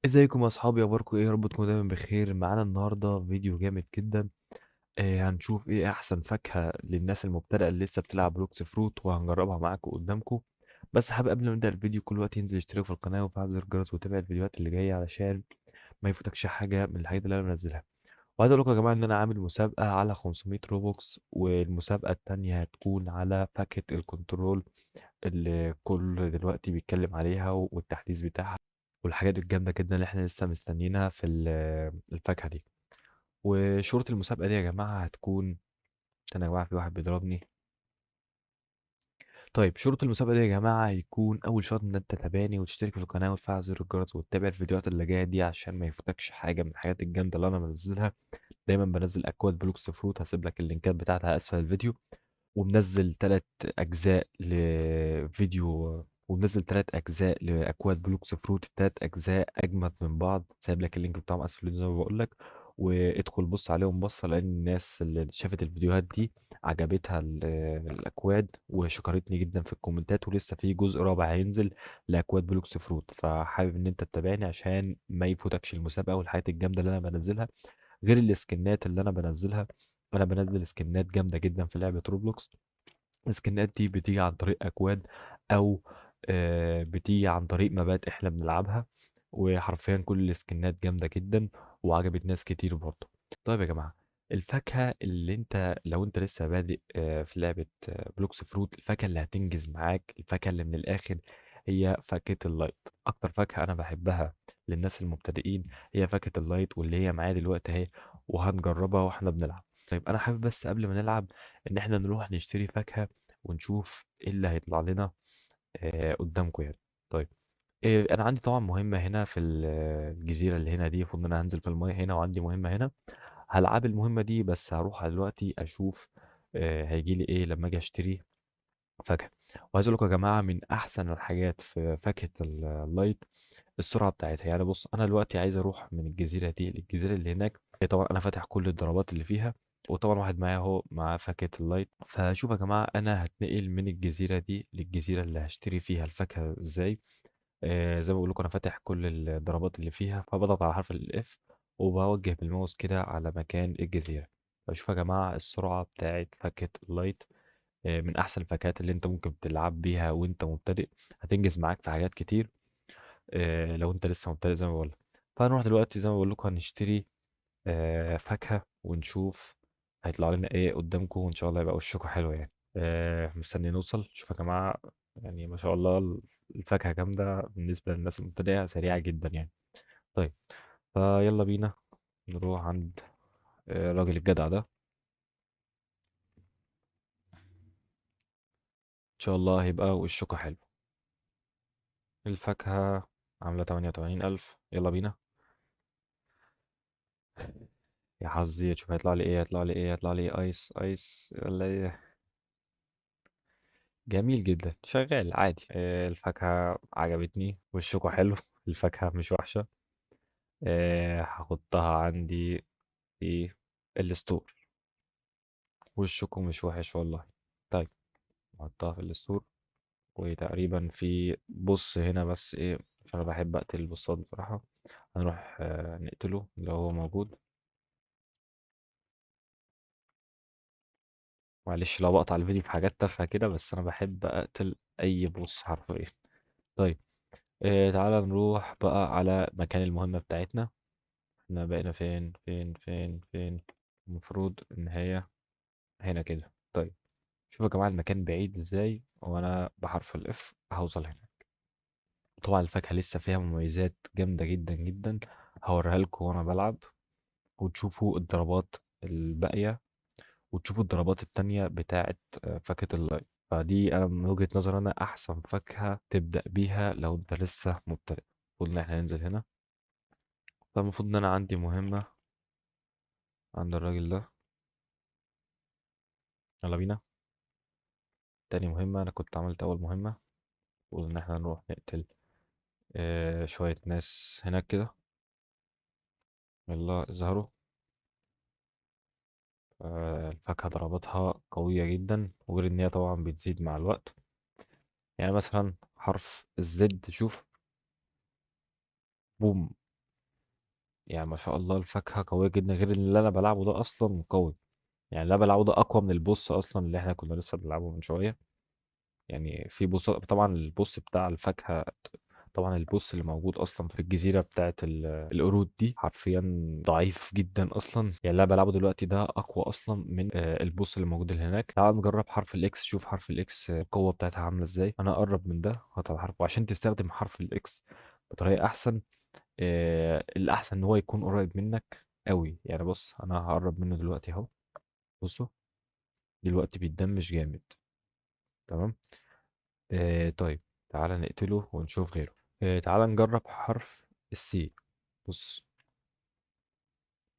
ازيكم يا اصحابي؟ اخباركم ايه؟ يا رب تكونوا دايما بخير. معانا النهارده فيديو جامد جدا. هنشوف ايه احسن فاكهة للناس المبتدئه اللي لسه بتلعب Blox Fruit، وهنجربها معاكم قدامكم. بس حابب قبل ما نبدا الفيديو كل وقت ينزل يشترك في القناة وفعل زر الجرس وتابع الفيديوهات اللي جاية علشان ما يفوتكش حاجة من الحاجات اللي انا بنزلها. وعايز اقول لكم يا جماعة ان انا عامل مسابقة على 500 Robux، والمسابقه التانية هتكون على فاكهة ال control اللي كل دلوقتي بيتكلم عليها والتحديث بتاعها والحاجات الجامدة جدا اللي احنا لسه مستنيينها في الفاكهة دي. وشروط المسابقة دي يا جماعة هتكون، استنى يا جماعة في واحد بيضربني. طيب شروط المسابقة دي يا جماعة هيكون اول شرط ان انت تتابعني وتشترك في القناة وتفعل زر الجرس وتتابع الفيديوهات اللي جاية دي عشان ما يفوتكش حاجة من الحاجات الجامدة اللي انا بنزلها. دايما بنزل اكواد Blox Fruit، هسيب لك اللينكات بتاعتها اسفل الفيديو. ومنزل 3 اجزاء لفيديو، ومنزل 3 اجزاء لاكواد Blox Fruit، التلات اجزاء اجمد من بعض، سايب لك ال link بتاعهم اسفل الفيديو زي ما بقول لك، وادخل بص عليهم بصة، لان الناس اللي شافت الفيديوهات دي عجبتها الاكواد وشكرتني جدا في الكومنتات، ولسه في جزء رابع هينزل لاكواد Blox Fruit. فحابب ان انت تتابعني عشان ما يفوتكش المسابقة والحاجات الجامدة اللي انا بنزلها، غير السكنات اللي انا بنزلها. انا بنزل سكنات جامدة جدا في لعبه Roblox. السكنات دي بتيجي عن طريق اكواد او، بتيجي عن طريق مبات احنا بنلعبها، وحرفيا كل السكنات جامدة جدا وعجبت ناس كتير برضه. طيب يا جماعة، الفاكهة اللي انت لو انت لسه بادئ، في لعبه، Blox Fruit، الفاكهة اللي هتنجز معاك، الفاكهة اللي من الاخر هي فاكهة ال light. اكتر فاكهة انا بحبها للناس المبتدئين هي فاكهة ال light، واللي هي معايا دلوقتي اهي، وهنجربها واحنا بنلعب. طيب انا حابب بس قبل ما نلعب ان احنا نروح نشتري فاكهة ونشوف ايه اللي هيطلع لنا، قدامكم يعني. طيب، انا عندي طبعا مهمة هنا في الجزيرة اللي هنا دي، المفروض ان انا هنزل في المية هنا، وعندي مهمة هنا هلعب المهمة دي، بس هروح دلوقتي اشوف، هيجي لي ايه لما اجي اشتري فاكهة. وعايز اقول لكم يا جماعة من احسن الحاجات في فاكهة ال light السرعة بتاعتها. بص، انا دلوقتي عايز اروح من الجزيرة دي للجزيرة اللي هناك، طبعا انا فاتح كل الضربات اللي فيها، وطبعا واحد معايا اهو مع فاكهة ال light. فشوف يا جماعة انا هتنقل من الجزيرة دي للجزيرة اللي هشتري فيها الفاكهة ازاي. زي ما بقول لكم انا فاتح كل الضربات اللي فيها، فبضغط على حرف ال F وبوجه بالماوس كده على مكان الجزيرة. فشوف يا جماعة السرعة بتاعت فاكهة ال light، من احسن الفاكهات اللي انت ممكن تلعب بيها وانت مبتدئ، هتنجز معاك في حاجات كتير، لو انت لسه مبتدئ زي ما بقول لك. فهنروح دلوقتي زي ما بقول لكم هنشتري، فاكهة ونشوف هيطلع لنا ايه قدامكم، وان شاء الله يبقى وشكم حلو يعني. مستني نوصل. شوف يا جماعة، ما شاء الله الفاكهة جامدة بالنسبة للناس المبتدئة، سريعة جدا يعني. طيب فيلا بينا نروح عند، الراجل الجدع ده، ان شاء الله هيبقى وشكم حلو. الفاكهة عاملة 88,000، يلا بينا. يا حظي، شوف هيطلع لي ايه، هيطلع لي ايه، هيطلع لي ايه؟ ice، ice ولا ايه؟ جميل جدا، شغال عادي. الفاكهة عجبتني، وشكوا حلو، الفاكهة مش وحشة. هحطها عندي في ال store، وشكوا مش وحش والله. طيب نحطها في ال store. وتقريبا في boss هنا، بس ايه، عشان انا بحب اقتل البصات بصراحة، هنروح، نقتله لو هو موجود. معلش لو بقطع الفيديو في حاجات تافهة كده، بس انا بحب اقتل اي boss حرفيا. طيب، تعالى نروح بقى على مكان المهمة بتاعتنا. احنا بقينا فين؟ فين؟ فين؟ فين؟ المفروض ان هي هنا كده. طيب شوفوا يا جماعة المكان بعيد ازاي، وانا بحرف ال F هوصل هنا. طبعا الفاكهة لسه فيها مميزات جامدة جدا جدا، هوريها لكم وانا بلعب، وتشوفوا الضربات الباقية وتشوفوا الضربات التانية بتاعت، فاكهة ال light. فدي انا من وجهة نظري انا احسن فاكهة تبدأ بيها لو انت لسه مبتدئ. المفروض ان احنا ننزل هنا، فالمفروض ان انا عندي مهمة عند الراجل ده، يلا بينا. تاني مهمة، انا كنت عملت اول مهمة، المفروض ان احنا نروح نقتل، شوية ناس هناك كده. يلا اظهروا. الفاكهة ضرباتها قوية جدا، وغير ان هي طبعا بتزيد مع الوقت. مثلا حرف الزد، شوف بوم، يعني ما شاء الله الفاكهة قوية جدا، غير اللي انا بلعبه ده اصلا قوي. يعني اللي انا بلعبه ده اقوى من ال boss اصلا اللي احنا كنا لسه بنلعبه من شوية. يعني في boss، طبعا ال boss بتاع الفاكهة، طبعا ال boss اللي موجود اصلا في الجزيرة بتاعت القرود دي حرفيا ضعيف جدا اصلا. يعني اللي انا بلعبه دلوقتي ده اقوى اصلا من ال boss اللي موجود اللي هناك. تعال نجرب حرف ال X، شوف حرف ال X، القوة بتاعتها عامله ازاي. انا اقرب من ده هطلع حرف، وعشان تستخدم حرف ال X بطريقة احسن، الاحسن ان هو يكون قريب منك قوي. يعني بص انا هقرب منه دلوقتي اهو، بصوا دلوقتي بيتدمج جامد. تمام. طيب تعالى نقتله ونشوف غيره. تعالى نجرب حرف ال C. بص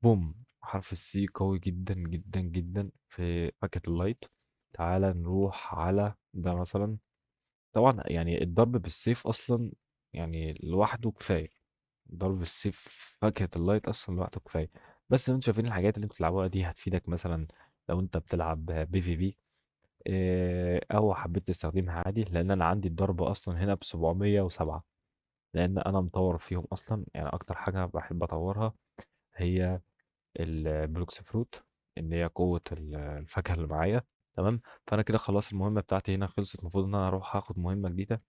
بوم، حرف ال C قوي جدا جدا جدا في فاكهة ال light. تعالى نروح على ده مثلا. طبعا يعني الضرب بالسيف اصلا يعني لوحده كفاية، ضرب بالسيف فاكهة ال light اصلا لوحده كفاية. بس انتوا شايفين الحاجات اللي انتوا بتلعبوها دي هتفيدك مثلا لو انت بتلعب PvP، او حبيت تستخدمها عادي، لان انا عندي الضرب اصلا هنا ب707، لان انا مطور فيهم اصلا. يعني اكتر حاجة بحب اطورها هي ال Blox Fruit، ان هي قوة الفاكهة اللي معايا. تمام. فانا كده خلاص المهمة بتاعتي هنا خلصت، المفروض ان انا اروح اخد مهمة جديدة.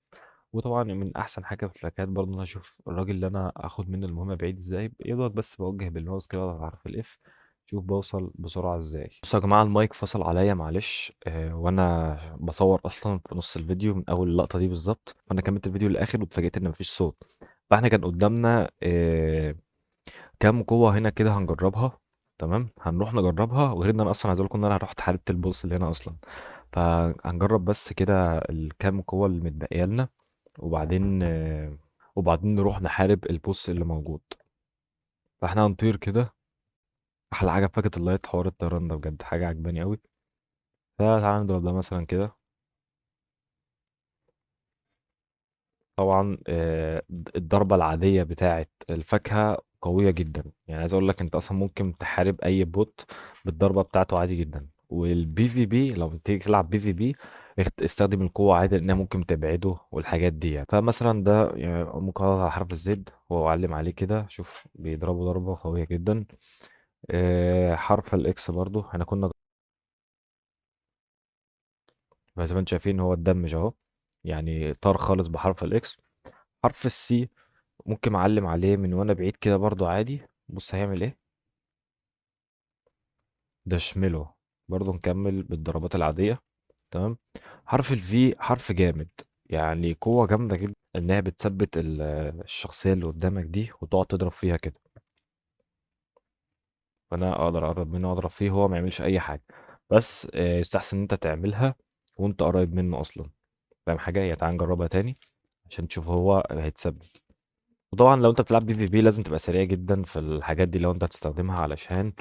وطبعا من احسن حاجة في الفاكهات برضه ان انا اشوف الراجل اللي انا اخد منه المهمة بعيد ازاي، يضغط بس بوجه بالماوس كده على حرف ال F، شوف بوصل بسرعة ازاي. بصوا يا جماعة المايك فصل عليا معلش، وانا بصور اصلا في نص الفيديو من اول اللقطة دي بالظبط، فانا كملت الفيديو للاخر واتفاجئت ان مفيش صوت. فاحنا كان قدامنا كام قوة هنا كده هنجربها. تمام، هنروح نجربها. وغير ان انا اصلا عايز اقول لكم ان انا رحت حاربت ال boss اللي هنا اصلا، فهنجرب بس كده الكام قوة اللي متبقيه لنا، وبعدين نروح نحارب ال boss اللي موجود. فاحنا هنطير كده. احلى حاجة في فاكهة ال light حوار الطيران ده، بجد حاجة عجباني قوي. فتعالى نضرب ده مثلا كده. طبعا الضربة العادية بتاعه الفاكهة قوية جدا، يعني عايز اقول لك انت اصلا ممكن تحارب اي bot بالضربه بتاعته عادي جدا. وال PvP لو تيجي تلعب PvP استخدم القوة عادي لانها ممكن تبعده والحاجات دي يعني. فمثلا ده يعني ممكن اضغط على حرف ال Z واعلم عليه كده، شوف بيضربه ضربه قوية جدا. حرف ال X برضو احنا كنا زي ما انتم شايفين هو اتدمج اهو، يعني طار خالص بحرف ال X. حرف ال C ممكن اعلم عليه من وانا بعيد كده برضو عادي، بص هيعمل ايه، ده شمله برضو. نكمل بالضربات العادية. تمام. حرف ال V حرف جامد، يعني قوة جامدة جدا انها بتثبت الشخصية اللي قدامك دي وتقعد تضرب فيها كده. فانا اقدر اقرب منه واضرب فيه، هو ما يعملش اي حاجة، بس يستحسن ان انت تعملها وانت قريب منه اصلا، فاهم حاجة؟ يعني تعال نجربها تاني عشان تشوف هو هيتثبت. وطبعا لو انت بتلعب PvP لازم تبقى سريع جدا في الحاجات دي لو انت هتستخدمها، علشان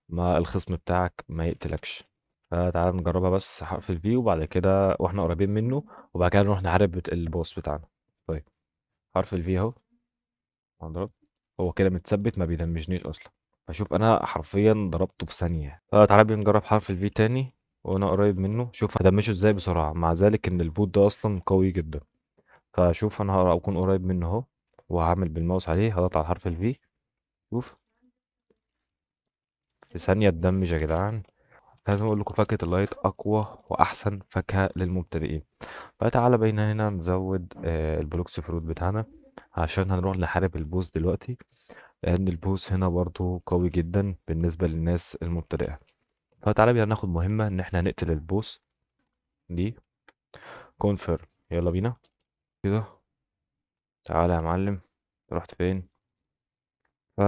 ما الخصم بتاعك ما يقتلكش. فتعال نجربها بس حرف ال V، وبعد كده واحنا قريبين منه، وبعد كده نروح نحارب ال boss بتاعنا. طيب حرف ال V اهو، هنضرب، هو كده متثبت ما بيدمجنيش اصلا. فشوف انا حرفيا ضربته في ثانية. تعالى بينا نجرب حرف ال V تاني وانا قريب منه، شوف هدمجه ازاي بسرعة، مع ذلك ان ال bot ده اصلا قوي جدا. فشوف انا هكون قريب منه اهو، وهعمل بالماوس عليه، هضغط على حرف ال V، شوف في ثانية اتدمج يا جدعان. لازم اقول لكم فاكهة ال light اقوى واحسن فاكهة للمبتدئين. فتعالى بينا هنا نزود ال Blox Fruit بتاعنا عشان هنروح نحارب ال boss دلوقتي، لان ال boss هنا برضو قوي جدا بالنسبة للناس المبتدئة. فتعالى بينا ناخد مهمة ان احنا نقتل ال boss دي. confirm، يلا بينا كده. تعالى يا معلم، رحت فين؟ ف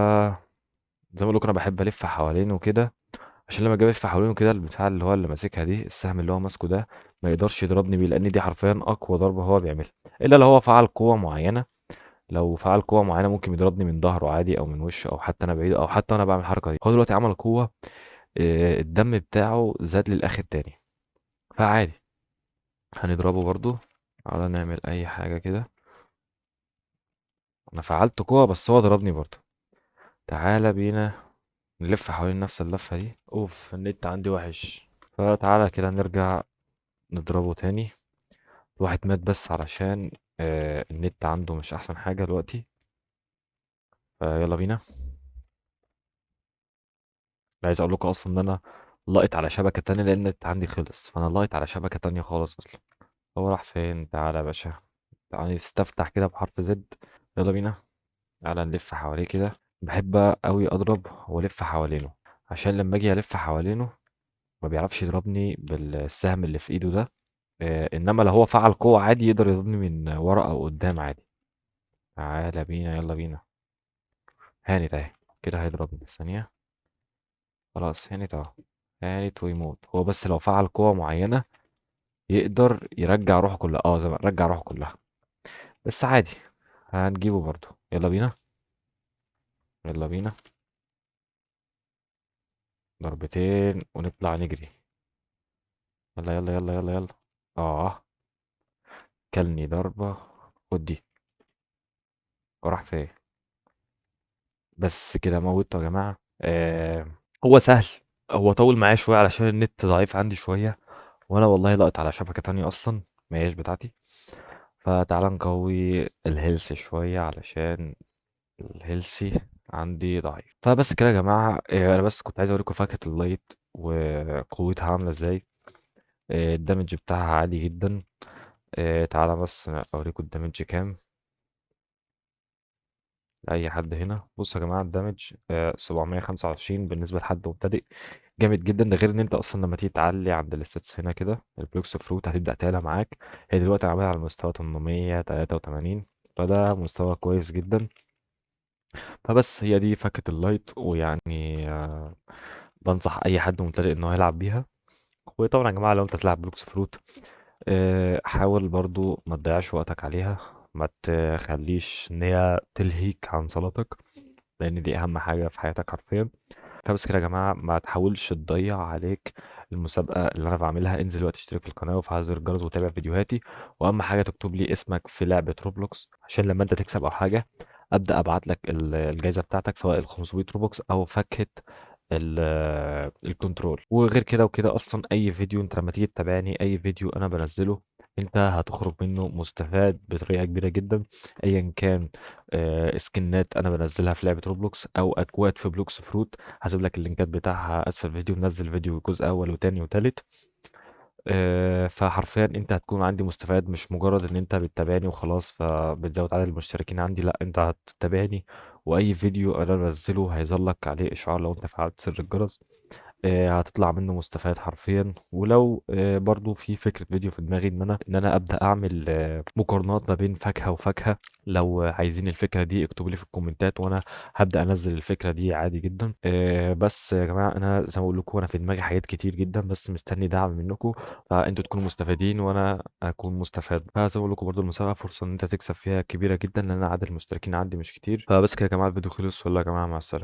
زي ما بقول لكم انا بحب الف حوالينه كده، عشان لما اجي الف حوالينه كده البتاع اللي هو اللي ماسكها دي، السهم اللي هو ماسكه ده ما يقدرش يضربني بيه، لان دي حرفيا اقوى ضربه هو بيعملها، الا لو هو فعل قوة معينة. لو فعل قوة معينة ممكن يضربني من ظهره عادي، او من وشه، او حتى انا بعيد، او حتى انا بعمل الحركة دي. هو دلوقتي عمل قوة، الدم بتاعه زاد للاخر تاني، فعادي هنضربه برضو. تعالى نعمل اي حاجة كده. انا فعلت قوة بس هو ضربني برضو. تعالى بينا نلف حوالين نفس اللفة دي. اوف النت عندي وحش. فتعالى كده نرجع نضربه تاني. الواحد مات بس علشان النت عنده مش احسن حاجة دلوقتي. فيلا بينا. عايز اقول لكم اصلا ان انا لاقط على شبكة تانية لان النت عندي خلص، فانا لاقط على شبكة تانية خالص اصلا. هو راح فين؟ تعالى يا باشا، تعالى نستفتح كده بحرف Z. يلا بينا، تعالى نلف حواليه كده. بحب قوي اضرب والف حوالينه، عشان لما اجي الف حوالينه ما بيعرفش يضربني بالسهم اللي في ايده ده. انما لو هو فعل قوة عادي يقدر يضربني من ورا او قدام عادي. تعالى بينا، يلا بينا. هانت اهي كده، هيضربني ثانية. خلاص هانت اهو، هانت ويموت. هو بس لو فعل قوة معينة يقدر يرجع روحه كلها. زي ما رجع روحه كلها، بس عادي هنجيبه برضو. يلا بينا، يلا بينا، ضربتين ونطلع نجري. يلا يلا يلا يلا يلا. كلني ضربة، خد دي. وراح فين؟ بس كده موتته يا جماعة. هو سهل، هو طول معايا شوية علشان النت ضعيف عندي شوية، وانا والله لقط على شبكة تانية اصلا ما هياش بتاعتي. فتعالى نقوي الهيلث شوية علشان الهيلثي عندي ضعيف. فبس كده يا جماعة، انا بس كنت عايز اوريكم فاكهة ال light وقوتها عاملة ازاي. ال damage بتاعها عالي جدا. تعالى بس اوريكم ال damage كام لأي حد هنا. بصوا يا جماعة ال damage، 725 بالنسبة لحد مبتدئ، جامد جدا. ده غير ان انت اصلا لما تيجي تعلي عند ال stats هنا كده ال Blox Fruit هتبدأ تعلى معاك. هي دلوقتي عاملة على المستوى 883، فده مستوى كويس جدا. فبس هي دي فاكهة ال light، ويعني بنصح اي حد مبتدئ ان هو يلعب بيها. وطبعا يا جماعة لو انت تلعب Blox Fruit، حاول برضو ما تضيعش وقتك عليها، ما تخليش ان هي تلهيك عن صلاتك، لان دي اهم حاجة في حياتك حرفيا. فبس كده يا جماعة، ما تحاولش تضيع عليك المسابقة اللي انا بعملها. انزل دلوقتي اشترك في القناة وفعل زر الجرس وتابع فيديوهاتي، واهم حاجة تكتب لي اسمك في لعبة روبلوكس، عشان لما انت تكسب او حاجة ابدا ابعت لك الجائزة بتاعتك، سواء ال 500 Robux او فاكهة ال control. وغير كده وكده اصلا اي فيديو انت لما تيجي تتابعني، اي فيديو انا بنزله انت هتخرج منه مستفاد بطريقة كبيرة جدا، ايا كان، سكنات انا بنزلها في لعبه روبلوكس او اكواد في Blox Fruit. هسيب لك اللينكات بتاعها اسفل الفيديو. منزل فيديو جزء اول وتاني وتالت. فحرفيا انت هتكون عندي مستفاد، مش مجرد ان انت بتتابعني وخلاص فبتزود عدد المشتركين عندي، لا انت هتتابعني واي فيديو انا بنزله هيظهر لك عليه اشعار لو انت فعلت سر الجرس. هتطلع منه مستفاد حرفيا. ولو برضو في فكرة فيديو في دماغي ان انا ابدا اعمل مقارنات ما بين فاكهة وفاكهة، لو عايزين الفكرة دي اكتبوا لي في الكومنتات وانا هبدا انزل الفكرة دي عادي جدا. بس يا جماعة انا زي ما بقول لكم انا في دماغي حاجات كتير جدا، بس مستني دعم منكم، فانتوا تكونوا مستفيدين وانا اكون مستفاد. فزي ما بقول لكم برضو المسابقة فرصة ان انت تكسب فيها كبيرة جدا، لان انا عدد المشتركين عندي مش كتير. فبس كده يا جماعة الفيديو خلص، والله يا جماعة مع السلامة.